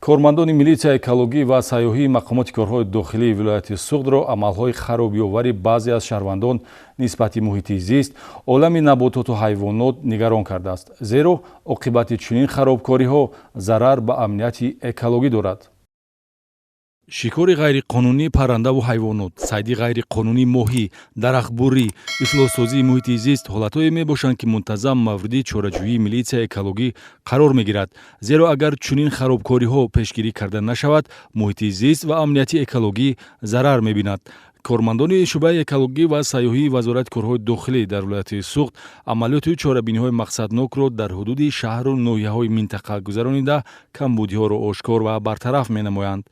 Кормандони милитсияи экологӣ ва сайёҳии мақомоти корҳои дохилии вилояти Суғдро амалҳои харобиовари баъзе аз шаҳрвандон нисбати муҳити зист, олами набототу ҳайвонот нигарон кардааст, зеро оқибати чунин харобкориҳо зарар ба амнияти экологӣ дорад. Шикори ғайриқонунии паррандаву ҳайвонот, сайди ғайриқонунии моҳӣ, дарахтбуррӣ, ифлоссозии муҳити зист ҳолатҳое мебошанд, ки мунтазам мавриди чораҷӯии милитсияи экологӣ қарор мегирад, зеро агар чунин харобкориҳо пешгирӣ карда нашавад, муҳити зист ва амнияти экологӣ зарар мебинад. Кормандони шӯъбаи экологӣ ва сайёҳии Вазорати корҳои дохилӣ дар вилояти Суғд амалиёту чорабиниҳои мақсаднокро дар ҳудуди шаҳру ноҳияҳои минтақа гузаронида, камбудиҳоро ошкор ва бартараф менамоянд.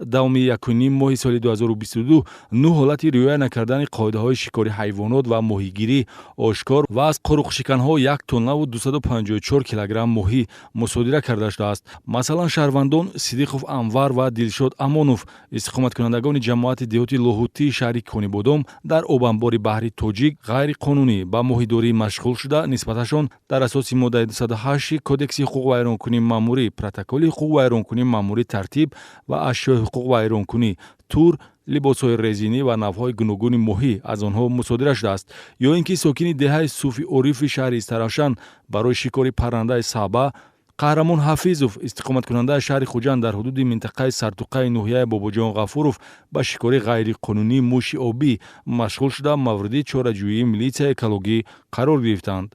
Давоми 1,5 моҳи соли 2022 нӯ ҳолати риоя накардани қоидаҳои шикори ҳайвонот ва моҳигирӣ ошкор ва аз қурӯқшиканҳо 1 тоннаву 254 килограмм моҳӣ мусодира карда шудааст. Масалан, шаҳрвандон Сидиқов Анвар ва Дилшод Амонов, истиқоматкунандагони ҷамоати деҳоти Лоҳутии шаҳри Конибодом, дар обанбори баҳри Тоҷик ғайриқонунӣ ба моҳидорӣ машғул шуда, нисбаташон дар асоси моддаи 208 Кодекси ҳуқуқвайронкунии маъмурӣ протоколи ҳуқуқвайронкунии маъмурӣ тартиб ва ашёи ҳуқуқвайронкунӣ, тур, либосҳои резинӣ ва навъҳои гуногуни моҳӣ аз онҳо мусодира шудааст. Ё ин ки сокини деҳаи Суфи Орифи шаҳри Истаравшан барои шикори паррандаи саъба, Қаҳрамон Ҳафизов, истиқоматкунандаи шаҳри Хуҷанд, дар ҳудуди минтақаи Сартуқаи ноҳияи Бобоҷон Ғафуров ба шикори ғайриқонунии муши обӣ машғул шуда, мавриди чораҷӯии милитсияи экологӣ қарор гирифтанд.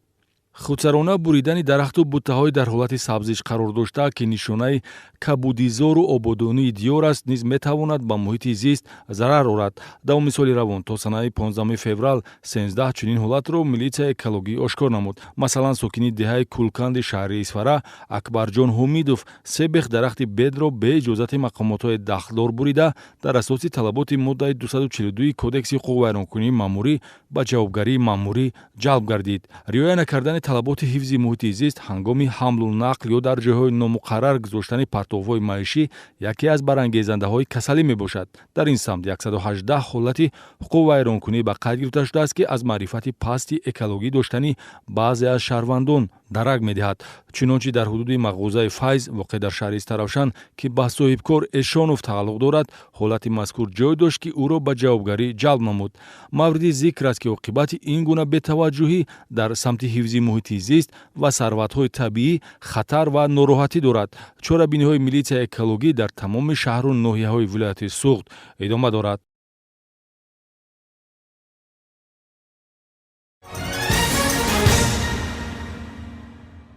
Худсарона буридани дарахту буттаҳои дар ҳолати сабзиш қарор дошта, ки нишонаи кабудизору ободонии диёр аст, низ метавонад ба муҳити зист зарар орад. Давоми соли равон то санаи 15 феврал 13 чунин ҳолатро милитсияи экологӣ ошкор намуд. Масалан, сокини деҳаи Кулканди шаҳри Исфара Акбарҷон Ҳумидов се бех дарахти бедро бе иҷозати мақомотҳои дахлдор бурида, дар асоси талаботи моддаи 242 Кодекси ҳуқуқвайронкунии маъмурӣ ба ҷавобгарии маъмурӣ ҷалб гардид. Риоя накардани талаботи ҳифзи муҳити зист ҳангоми ҳамлу нақл ё дар ҷойҳои номуқаррар гузоштани партовҳои маишӣ яке аз барангезандаҳои касалӣ мебошад. Дар ин самт 118 ҳолати ҳуқуқвайронкунӣ ба қайд гирифта шудааст, ки аз маърифати пасти экологӣ доштани баъзе аз шаҳрвандон дарак медиҳад. Чунончи дар ҳудуди мағозаи «Файз», воқеъ дар шаҳри Истаравшан, ки ба соҳибкор Эшонов тааллуқ дорад, ҳолати мазкур ҷой дошт, ки ӯро ба ҷавобгарӣ ҷалб намуд. Мавриди зикр аст, ки оқибати ин гуна бетаваҷҷӯҳӣ дар самти ҳифзи муҳити зист ва сарватҳои табиӣ хатар ва нороҳатӣ дорад. Чорабиниҳои милитсияи экологӣ дар тамоми шаҳру ноҳияҳои вилояти Суғд идома дорад.